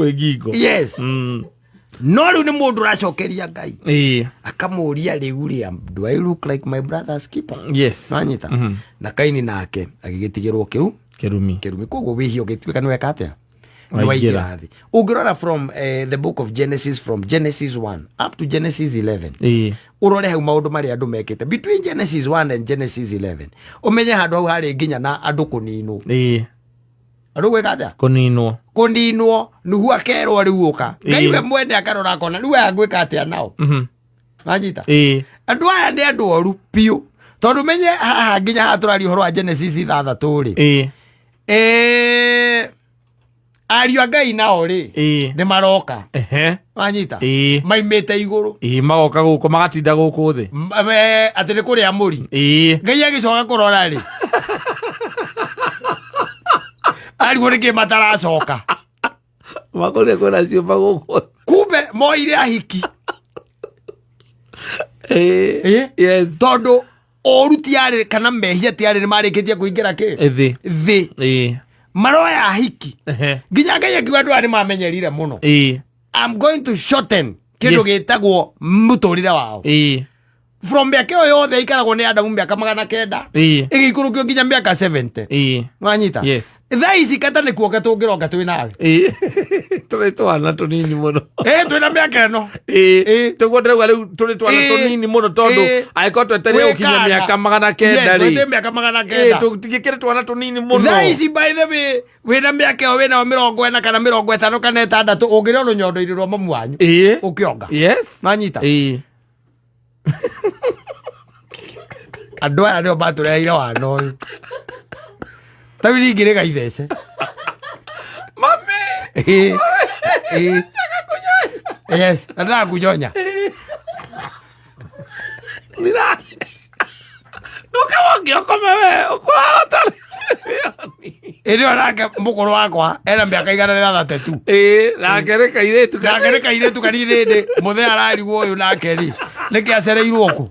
Kwĩ ngingo. Yes. No rĩu nĩ mũndũ ũracokeria Ngai, akamũria, rĩu rĩa, "Do I look like my brother's keeper?" Nanyita na Kaini nake agĩgĩtigĩrwo kĩru Kĩrumi. Kĩrumi. Koguo wĩhia ũgĩtuĩka nĩ weka atĩa? Nĩ Waingĩra. waingĩra thĩ. Ũngĩrora from the book of Genesis, from Genesis 1 up to Genesis 11, ũrore hau maũndũ marĩa andũ mekĩte between Genesis 1 and Genesis 11, ũmenye handũ hau harĩ nginya na andũ kũninwo. Andũ gwĩka atĩa? Kũninwo. Kũninwo. Nuhu akerwo, "Rĩu ũka." Ngai we mwene akarora akona, "Rĩu aya ngwĩka atĩa nao?" Wanyita? Andũ aya nĩ andũ oru biũ, tondũ menye haha nginya haha tũraria ũhoro wa Genesis 6 rĩ, ariũ a Ngai nao rĩ, nĩ maroka. Wanyita? Maimĩte igũrũ. Magoka gũkũ, magatinda gũkũ thĩ. Atĩ nĩ kũrĩa mũri. Ngai agĩcoka kũrora rĩ, arigwo nĩkĩ mataracoka. Makũrĩa kwĩna ciũmba gũkũ. Kumbe moire ahiki. Yes. Tondũ ũru tiarĩ kana mehia tiarĩ nĩ marĩkĩtie kũingĩra kĩ? Thĩ. Thĩ. Maroya ahiki. Nginya Ngai akiuga andũ aya nĩ mamenyerire mũno. I'm going to shorten kĩndũ gĩtagwo mũtũrĩre wao. From mĩaka ĩyo yothe ikaragwo nĩ Adamu, mĩaka 900, ĩgĩikũrũkio nginya mĩaka 70. Wanyita? Yes. Thaa ici kata nĩ kuonga tũngĩronga twĩ nawe. Tũrĩ twana tũnini mũno. Ĩ, twĩna mĩaka ĩno. Tũguo ndĩrauga, rĩu tũrĩ twana tũnini mũno, tondũ angĩkorwo twetereire Wĩ gũkinya kana. mĩaka 900 rĩ, Yes, twĩ mĩaka 900. Tũtigĩkĩrĩ twana tũnini mũno. Thaa ici, by the way, wĩna mĩaka ĩyo wĩnayo, 40 kana 50 kana 60, ũngĩrĩ o rũnyondo-inĩ rwa mamu wanyu ũkĩonga. Wanyita? Andũ aya nĩo matũreheire wana ũyũ. Tarĩu ningĩ gaithece. Mami. Ĩ, ĩ. Yes, nataka kunyonya. Ndũkawonge ũkome we ũkũrahota. Ĩrĩ nake mũkũrũ wakwa ena mĩaka 132. Nake nĩ kairĩtu. Nake nĩ kairĩtu kanini. Rĩndĩ mũthee ararigwo, ũyũ nake rĩ, nĩkĩ acereirwo kũ?